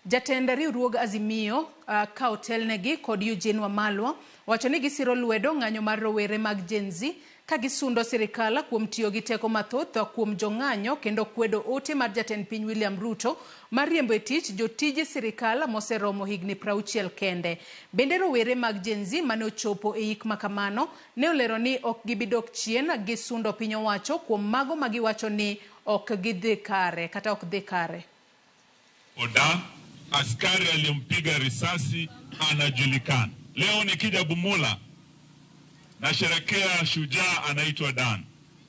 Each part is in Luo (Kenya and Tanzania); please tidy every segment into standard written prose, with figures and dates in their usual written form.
Jatend riwruog Azimio ka otelnegi kod Eugene Wamalwa wacho ni gisiro lwedo ng'anyo mar rowere mag Gen Z ka gisundo sirikal kuom tiyo gi teko mathoth kuom jong'anyo kendo kwedo ote mar jatend piny William Ruto mar riembo e tich jotije sirikal moseromo higni 60 kende. Bende rowere mag Gen Z mane ochopo e yik makamano ne olero ni ok gibidok chien gi sundo piny owacho kuom mago ma giwacho ni ok gidhi kare kata ok dhi kare. Oda, askari aliyempiga risasi anajulikana. Leo nikija Bumula nasherekea shujaa anaitwa Dan.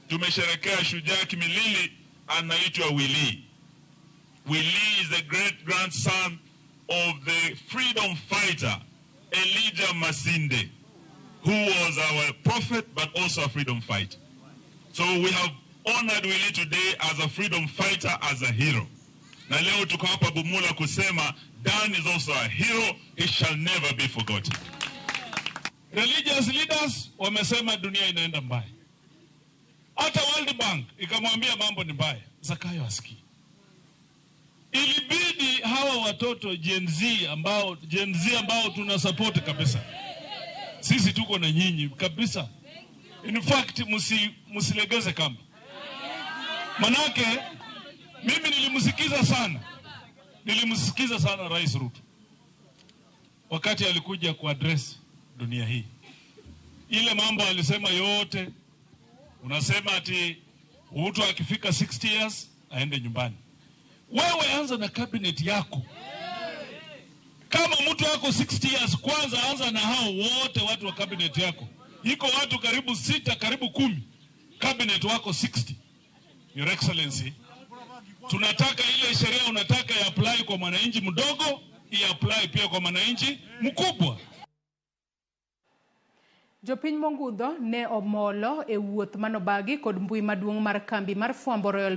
Tumesherekea shujaa Kimilili anaitwa Willy. Willy is the great grandson of the freedom fighter Elijah Masinde, who was our prophet but also a freedom fighter. So we have honored Willy today as a freedom fighter, as a hero. Na leo tuko hapa Bumula kusema Dan is also a hero, he shall never be forgotten. Religious leaders wamesema dunia inaenda mbaya. Hata World Bank ikamwambia mambo ni mbaya. Zakayo asikii. Ilibidi hawa watoto Gen Z ambao tuna support kabisa. Sisi tuko na nyinyi kabisa. In fact, msilegeze kamba. Manake mimi nilimsikiza sana. Nilimsikiza sana Rais Ruto wakati alikuja kuaddress dunia hii. Ile mambo alisema yote, unasema ati mtu akifika 60 years aende nyumbani. Wewe anza na cabinet yako. Kama mtu ako 60 years, kwanza anza na hao wote watu wa cabinet yako. Iko watu karibu sita, karibu 10, cabinet wako 60. Your Excellency, tunataka ile sheria unataka ya apply kwa mwananchi mdogo, i-apply pia kwa mwananchi mkubwa. Jopiny mongudho ne omolo e wuoth manobagi kod mbui maduong' mar kambi mar fwambo Royal.